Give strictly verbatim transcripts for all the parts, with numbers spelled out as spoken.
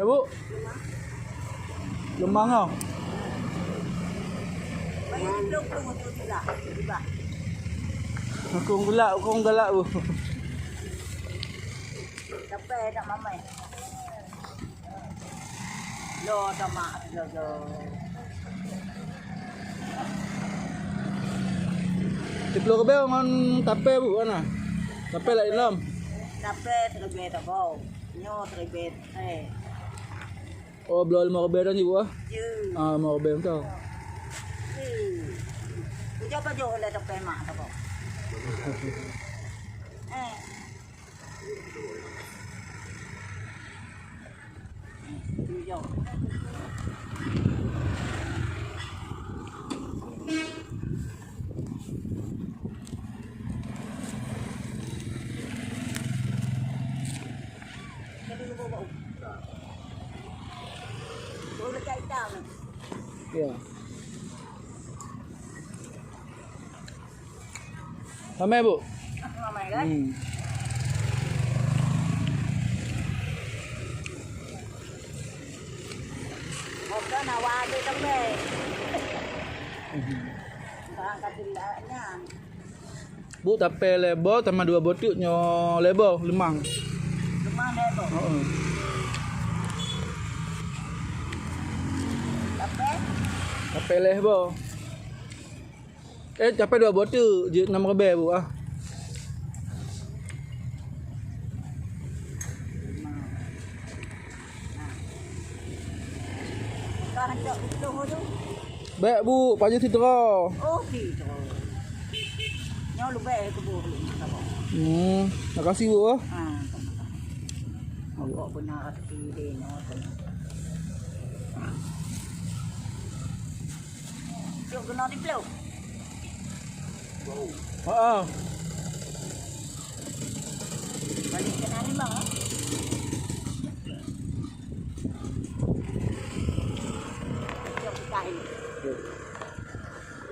Ya, Bu. Lemang tau. Aku galak, aku galak, Bu. Sampai nak mamai. Lo sama lo lo. Siplôh ribèe ngon tapè, Bu, ana? Tapè laén lom. Tapè siribèe saboh. Nyoe siribèe, eh. Oh, bloe limong ribèe tan, Bu, ah? Ya. Ah, limong ribèe mantong. Eh. Ujoe pajoh lé tapè mak saboh. Eh. Ya. Ramai, Bu? Ramai, kan? Hmm. Bukan awak ada sampai. Bang kata dia nyan. Bu, tapè lhèe boh, tamah dua boh teuk nyoe lhèe boh, limang. Limang lhèe boh? Heeh. Tapè? Tapè lhèe boh. Eh, tapè dua boh teuk, jeuet nam ribèe, Bu, ah. Bèk, Bu, pajoh sidroe. Oh, sidroe. Nyoe leubeh kubu. Hmm, makasih, Bu, ah. Ah, sama-sama. Pokok beuna rezeki deh, nyoe. Cok keunoe diploh. Heeh. Balik keunoe limong, eh? Cok kain.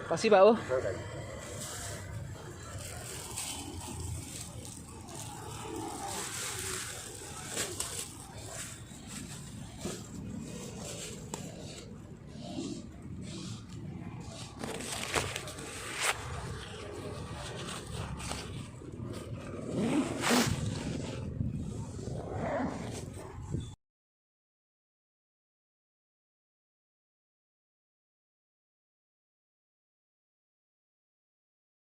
Makasih, Pak, oh.